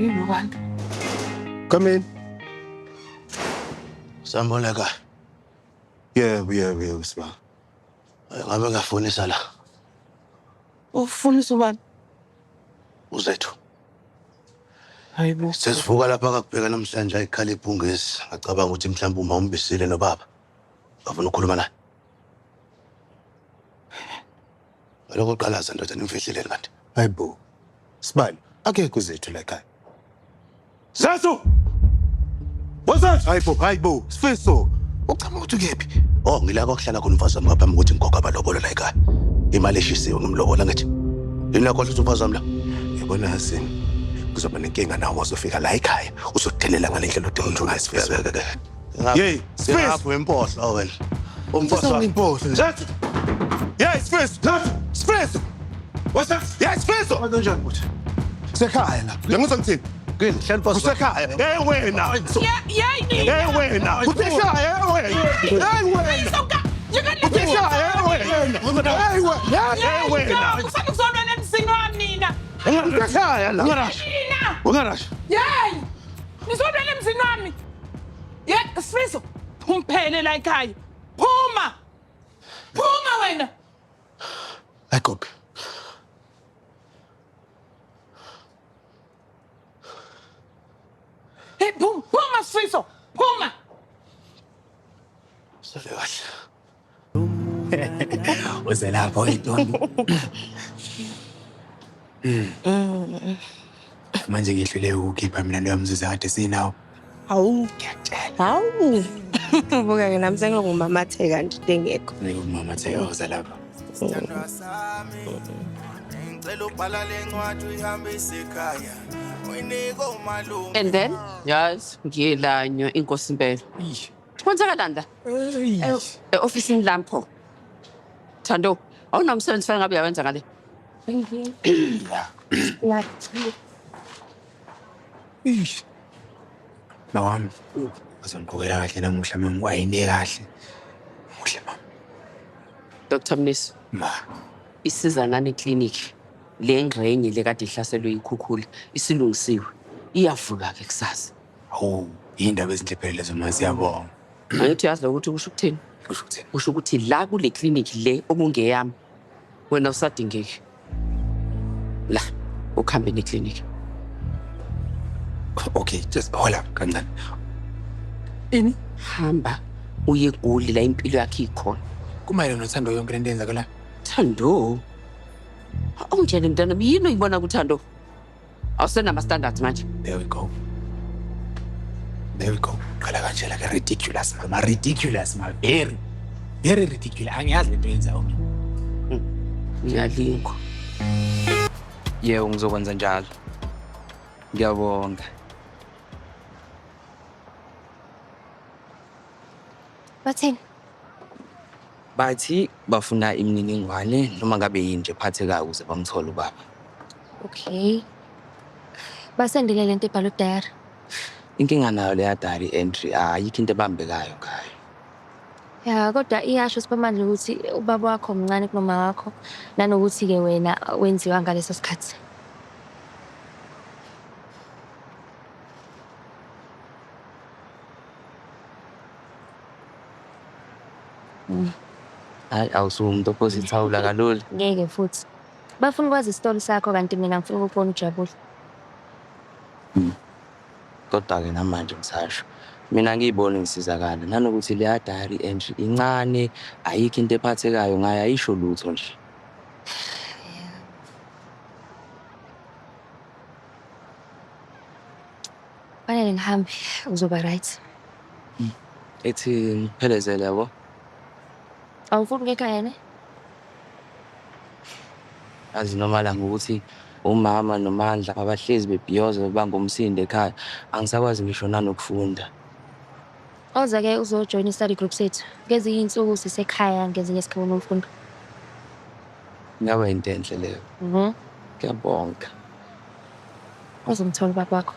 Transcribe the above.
Yini ubani? Come in. Sanibona ekhaya. Yebo, yebo, yebo, Siba. Ngabe ngiyafunisa la. Ufunisa ubani? Uzethu. Hayibo. Sesivuka lapha kakubheka namhlanje ayikhala ibhungezi. Ngacabanga ukuthi mhlawumbe uma umbisile nobaba. Bafuna ukukhuluma naye. Lokho qalaza ndoda nimfihlile kanti. Hayibo. Sibali, akekho uZethu la ekhaya. Zethu! Bozethu! Hayibo, hayibo, Sifiso. Ucabanga ukuthi ukephi? Oh, ngila kwakuhlala khona umfazi wami ngaphambi kokuthi ngigogo abalobolo la ekhaya. Imali eshisiwe ngimlobola ngithi. Yini lakho ukuthi umfazi wami la? Yabona Hasini, kuzoba nenkinga nawe uzofika la ekhaya, uzodelela ngale ndlela odinga ngayo Sifiso. Yey, Sifiso! Ngapho impohlo wena. Umfazi wami. Impohlo. Zethu! Yey, Sifiso! Zethu! Sifiso! What's that? Yey, Sifiso! Kanjani ukuthi? Kusekhaya la. Uyangizwa ngithini? Kini, hlala umfazi. Kusekhaya. Hey wena. Yeyi nina. Hey wena. Kusekhaya, hey wena. Hey wena. Kusekhaya, hey wena. Hey wena. Hey wena. Ufuna ukuzolwela emzini wami nina. Kusekhaya la. Ungarasha. Nina. Ungarasha. Yeyi! Nizolwela emzini wami. Ye, Sifiso, phumphele la ekhaya. Phuma. Phuma wena. Ayikophi. Hey, phuma, phuma Sifiso. Phuma. Sale kahle. Uze lapho intombi. Manje ngihlule ukukhipha mina leyo mzuzu kade sinawo. Hawu. Ngiyakutshela. Hawu. Buka-ke nami sengingumamatheka nje into engekho. Ngikumamathe uze lapho. Sithandwa sami ngicela ubhala le ncwadi uyihambise ekhaya uyinike umalume And then, yazi ngiyelanywa inkosi impela. Kwenzakalani la? E-ofisini lami pho. Thando, awunamsebenzi fanele ngabe uyawenza ngale. Eish. Mawami, uzongiqokela kahle namuhla mama, wayine kahle. Muhle mama. Dr. Mnisi, Ma, isiza nani clinic le ngxenye le kade ihlaselwe ikhukhula isilungisiwe. Iyavulwa ke kusasa. hawu, indaba ezinhle phela lezo ma siyabonga. Angithi uyazi ukuthi kusho ukuthini? Kusho ukuthini? Kusho ukuthi la kule clinic le okungeyami wena usadingeki. La ukuhambe neclinic. Okay, just hold up kancane. Ini? Hamba uye eGoli la impilo yakhe ikhona. Kumayelana nothando yonke lento eyenzakalayo. Thando. Awungitshele mntanami yini oyibona kuThando? Awusenama standards manje. There we go. There we go. Qala kanje la ke ridiculous mama, ridiculous ma, very very ridiculous. Angiyazi lento yenzayo mina. Ngiyalingwa. Yebo, ngizokwenza njalo. Ngiyabonga. Bathini? Bathi bafuna imininingwane noma ngabe yini nje ephathekayo ukuze bamthole ubaba. Okay. Basendele lento ebhalwe diary. Inkinga nayo leya diary entry ayikho into ebambekayo ngayo. Ya, kodwa iyasho Siphamandla ukuthi ubaba wakho mncane kunoma wakho nanokuthi-ke wena wenziwa ngaleso sikhathi. Hayi awusuke umuntu ophosa ithawula kalula. Ngeke futhi. Bafuna ukwazi isitori sakho kanti mina ngifuna ukubona ujabule. Kodwa-ke namanje ngisasho mina ngiyiboni ngisizakala nanokuthi leya diary entry incane ayikho into ephathekayo ngayo ayisho lutho nje. Fanele ngihambe uzoba right. Ethi ngiphelezele yabo. Awufuni ukuya ekhaya ne? Yazi noma la ngokuthi umama noMandla abahlezi bebhiyoza bebanga umsindo ekhaya angisakwazi ngisho nanokufunda. Oza-ke uzojoyina i-study group sethu. Ngezinye iy'nsuku sisekhaya ngezinye isikhathi nomfundo. Ingaba into enhle leyo. Ngiyabonga. Uzomthola ubaba wakho.